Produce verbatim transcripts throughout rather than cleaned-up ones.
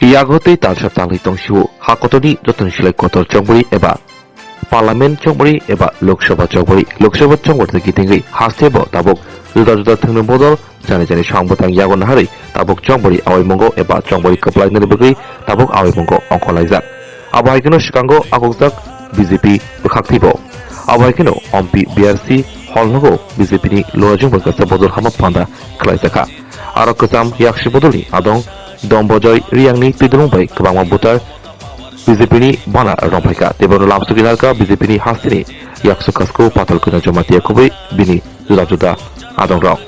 Yago tei talsa talwi tongsio, ha kotorni jotoni silai kotor chongbori eba Parliament chongbori eba Lok Sabha chongbori, Lok Sabha chongbori tei kitingwi haste bo tabuk juda juda thwngno bodol jani jani swang bwtang yago naharwi tabuk chongbori awai mungo eba chongbori kwplai nani bagwi tabuk awai mungo ongkhorlaijak. Abo hai kheno swkango akokjak B J P bwkhak twibo. Abo hai kheno Ompi B R C hall nogo B J P ni luajwng bai kaisa bodol hama panda khlaijakha. Aro kwcham yaksi bodolni adong Dombojoy Riyangni twidulung bai kwbangma voter B J P ni bana romphai kha. Tei bono lamsogwi narwkha B J P ni hasteni yaksu kasku Patal Kanya Jamatia khobwi bini juda juda adong rok.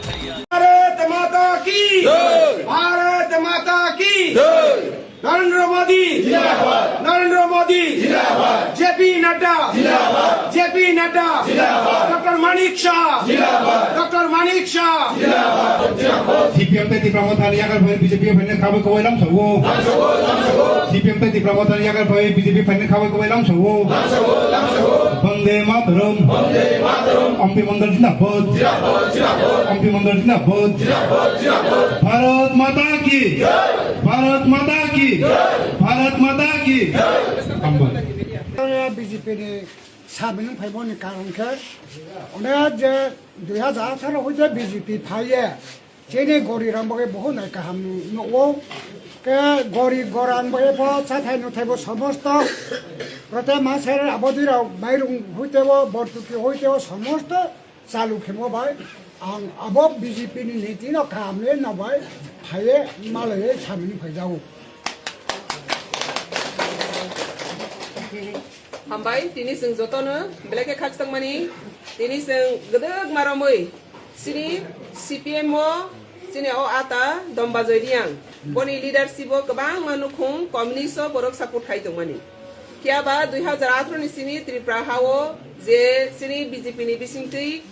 Bharat माता की जय। भारत माता की जय। नरेंद्र मोदी जिंदाबाद। नरेंद्र मोदी जिंदाबाद। J P Nadda जिंदाबाद। J P Nadda जिंदाबाद। डॉक्टर मानिक शाह जिंदाबाद। डॉक्टर मानिक शाह जिंदाबाद। C P M tei Tipra Motha ni yakarwi B J P phaina khabwi kwbai lamsao. C P M tei Tipra Motha ni yakarwi B J P phaina khabwi kwbai lamsao. Vande Mataram. Vande Mataram. Ompi Mandal zindabad. Zindabad, zindabad. Ompi Mandal zindabad. Zindabad, zindabad. Bharat Mata ki. Jai. Bharat Mata ki. Jai. Bharat Mata ki. Jai. Hambai. B J P ni samung phaimani karon khe, onek je dui hajar atharo hoite B J P phaiye, chini gori rang bagwi bohor nai kaham nugo. Ke gori gorang bagwi bo chathai nuthai bo somosto, prote maser abodi rok mairung hoite bo, bortuki hoite bo somosto chalu khemo bai, ang abo B J P ni niti no kaham le no bai phaiye malaiye samung phaijago. Hambai, tini chwng jotono belai khe khakchangmani, tini chwng gwdwk maromwi chini C P M o chini o ata Dombajoi Riyang, boni leadership o kwbangma nukhung communist o borok support khai tongmani. Phiya ba dui hajar atharo ni simi Tripura ha o je chini B J P ni bisingtwi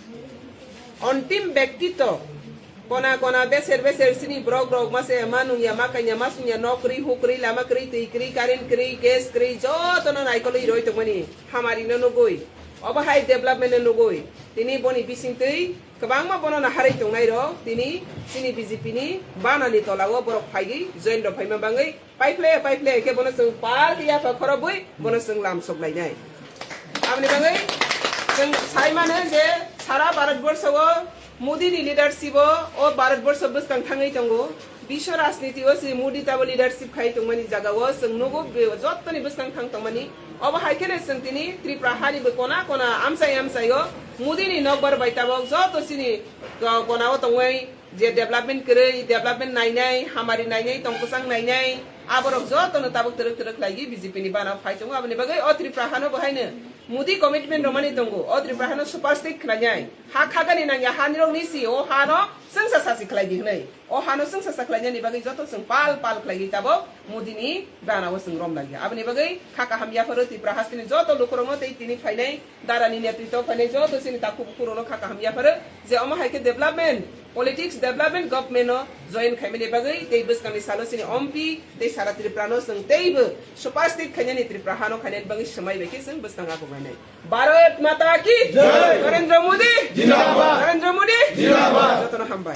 ontim bektito kona kona beser beser chini borok rok mase ma nungya ma kanya ma sungya nok kwrwi huk kwrwi lama kwrwi twi kwrwi current kwrwi gas kwrwi jotono naikolwi roi tongmani hamari no nugwi obo hai development no nugwi tini boni bisingtwi kwbangma bono naharwi tongnai rok tini chini B J P ni bana ni tola o borok phaigwi join rok phaima bangwi Paiple, paiple, khe bono chwng pal khe yapha khorobwi, bono chwng lam sok lainai. Aboni bagwi chwng sai mano je sara Bharat borsho o Modi ni leadership o, o Bharat borsho bwskang thangwi tongo. Biswa rajniti o se Modi tabo leadership khai tongmani jaga o chwng nugo be-, jottoni bwskang thang tongmani. Obo hai kheno chwng tini Tripura hani bo kona kona amchai amchai o Modi ni nokbar bai tabok joto chini ko-, kona o tongwi je development kwrwi, development nainai, hamari nainai, tongkwchang nainai, aborok jotono tabuk twrwk twrwk khlaigwi B J P ni bana phai tongo. Aboni bagwi o Tripura hano bo haino Modi commitment romani tongo. O Tripura hano super state khlainai. Ha khagani nangya hanirokni si o hano chwngsa sasi khlaidi hwnwi. O hano chwngsa sa khlainani bagwi joto chwng pal pal khlaigwi tabuk Modi ni bana o chwng rom laiya. Aboni bagwi kha kaham yapharo Tripura hasteni joto lukurokno tei tini phainai Darani netritwo phainai joto chini takhuk bukhuk rokno kha kaham yapharo je omo hai khe development, politics, development, government no join khaimani bagwi tei bwskangni salo chini M P tei sara Tripura no chwng teibo super state khainani Tripura hano khainani bagwi swmai bai khe chwng bwskang agumainai. Bharat Mata ki Jai! Narendra Modi Jindabad! Narendra Modi Jindabad! Jotono hambai.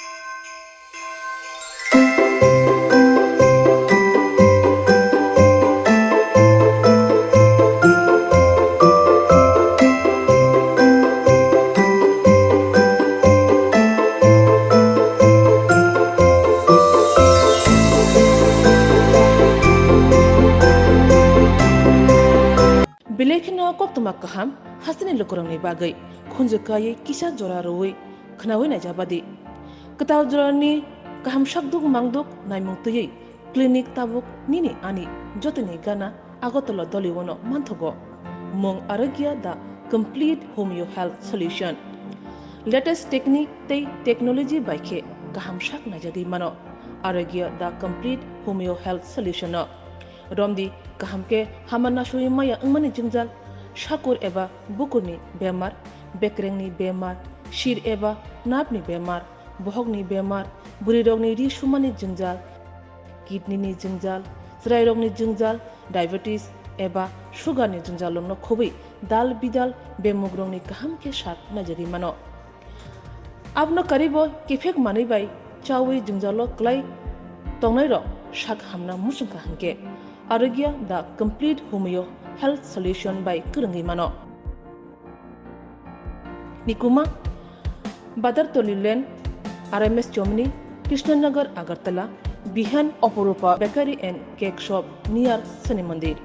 Belai kheno koktwma kaham hasteni lukurokni bagwi khunju kaiwi kisa jora rwui khwnaui naijabadi. Kwtal jorani kaham sakduk mangduk naimung twiwi clinic tabuk nini ani jotoni gana Agartala Doliwano manthogo. Mung Arogya the complete homeo health solution. Latest technique tei technology bai khe kaham sak naijagwi mano Arogya the complete homeo health solution no. Romdi kaham khe hama nasui maya wngmani jwngjal, sakur eba bukurni bemar, bekrengni bemar, sir eba nerve ni bemar, bohokni bemar, bwrwirokni ri sumani jwngjal, kidney ni jwngjal, chwrairokni jwngjal, diabetes eba sugar ni jwngjal rokno khobwi dal bidal bemugrokni kaham khe sak naijagwi mano. Abono karibo kiphek manwi bai chaui jwngjalo kwlai tongnairok sak hamna muchungkha hwnkhe Arogya the complete homeo health solution bai kwrwngwi mano. Nikuma, Badartoli Lane, R M S Chomni, Krishnanagar, Agartala, behind Oporupa Bakery and Cake Shop near Shani Mandir.